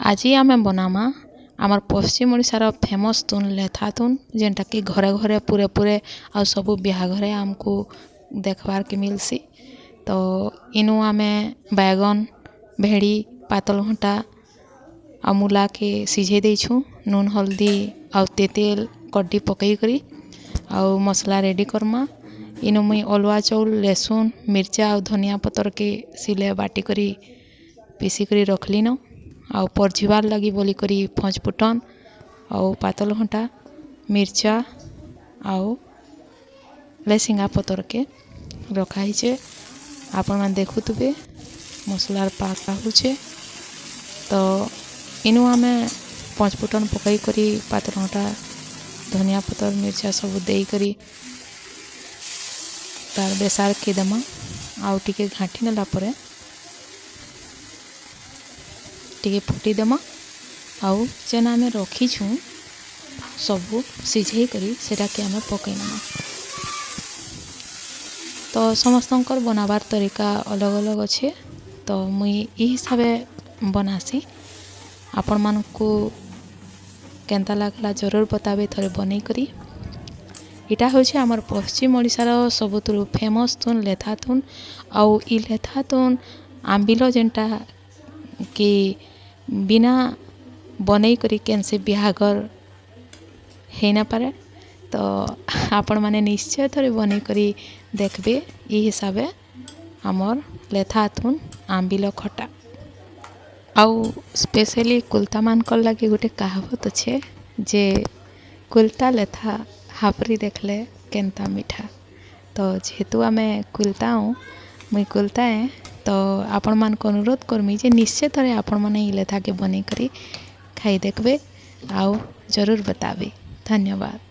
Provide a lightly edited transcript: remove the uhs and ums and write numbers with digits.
ଆଜି ଆମେ ବନାମା ଆମର୍ ପଶ୍ଚିମ ଓଡ଼ିଶାର ଫେମସ୍ ତୁନ୍ ଲେଥା ତୁନ୍, ଯେନ୍ଟାକି ଘରେ ଘରେ ପୁରେ ପୁରେ ଆଉ ସବୁ ବିହାଘରେ ଆମକୁ ଦେଖ୍ବାର୍କେ ମିଲ୍ସି। ତ ଇନୁ ଆମେ ବାଇଗନ୍, ଭେଡ଼ି, ପାତଲ୍ଘଣ୍ଟା ଆଉ ମୂଲାକେ ସିଝେଇ ଦେଇଛୁଁ ନୁନ୍, ହଲ୍ଦୀ ଆଉ ତେତେଲ୍ କର୍ଡ଼ି ପକେଇକରି, ଆଉ ମସଲା ରେଡ଼ି କର୍ମା। ଇନୁ ମୁଇଁ ଅଲୁଆ ଚଉଲ୍, ଲେସୁନ୍, ମିର୍ଚା ଆଉ ଧନିଆ ପତର୍କେ ସିଲେ ବାଟିକରି ପିସିକରି ରଖ୍ଲିନ, ଆଉ ପର୍ଝିବାର୍ ଲାଗି ବୋଲିକରି ପଞ୍ଚ୍ ଫୁଟନ୍ ଆଉ ପାତଲ୍ଘଣ୍ଟା, ମିର୍ଚା ଆଉ ଲେସିଙ୍ଗା ପତର୍କେ ରଖା ହେଇଛେ। ଆପଣମାନେ ଦେଖୁଥିବେ, ମସଲାର ପାକ୍ ହଉଛେ। ତ ଇନୁ ଆମେ ପଞ୍ଚ୍ ଫୁଟନ୍ ପକେଇକରି, ପାତଲ୍ଘଣ୍ଟା, ଧନିଆ ପତର୍, ମିର୍ଚା ସବୁ ଦେଇକରି ତାର୍ ବେସାର୍କେ ଦେମା, ଆଉ ଟିକେ ଘାଣ୍ଟି ନେଲା ପରେ ଟିକେ ଫୁଟି ଦେମା, ଆଉ ଯେନ୍ ଆମେ ରଖିଛୁଁ ସବୁ ସିଝେଇ କରି ସେଟାକେ ଆମେ ପକେଇ ନେମା। ତ ସମସ୍ତଙ୍କର ବନାବାର୍ ତରିକା ଅଲଗ୍ ଅଲଗ୍ ଅଛେ, ତ ମୁଇଁ ଇ ହିସାବେ ବନାସି। ଆପଣମାନଙ୍କୁ କେନ୍ତା ଲାଗ୍ଲା ଜରୁର ବତାବେ ଥରେ ବନେଇକରି। ଇଟା ହଉଛେ ଆମର୍ ପଶ୍ଚିମ ଓଡ଼ିଶାର ସବୁଥିରୁ ଫେମସ୍ ତୁନ୍ ଲେଥା ତୁନ୍, ଆଉ ଇ ଲେଥା ତୁନ୍ ଆମ୍ବିଲ ଯେନ୍ଟା କି ବିନା ବନେଇକରି କେନ୍ସି ବିହାଘର ହେଇନାପାରେ। ତ ଆପଣମାନେ ନିଶ୍ଚୟ ଥରେ ବନେଇକରି ଦେଖ୍ବେ ଇ ହିସାବେ ଆମର୍ ଲେଥା ତୁନ୍ ଆମ୍ବିଲ ଖଟା। ଆଉ ସ୍ପେଶାଲି କୁଲ୍ତାମାନଙ୍କର୍ ଲାଗି ଗୋଟେ କାହାବତ୍ ଅଛେ ଯେ କୁଲ୍ତା ଲେଥା ହାପୁରି ଦେଖ୍ଲେ କେନ୍ତା ମିଠା। ତ ଯେହେତୁ ଆମେ କୁଲ୍ତା, ମୁଇଁ କୁଲ୍ତା, ତ ଆପଣମାନଙ୍କୁ ଅନୁରୋଧ କର୍ମି ଯେ ନିଶ୍ଚୟ ଥରେ ଆପଣମାନେ ଇ ଲେଥାକେ ବନେଇକରି ଖାଇ ଦେଖ୍ବେ ଆଉ ଜରୁର ବତାବେ। ଧନ୍ୟବାଦ।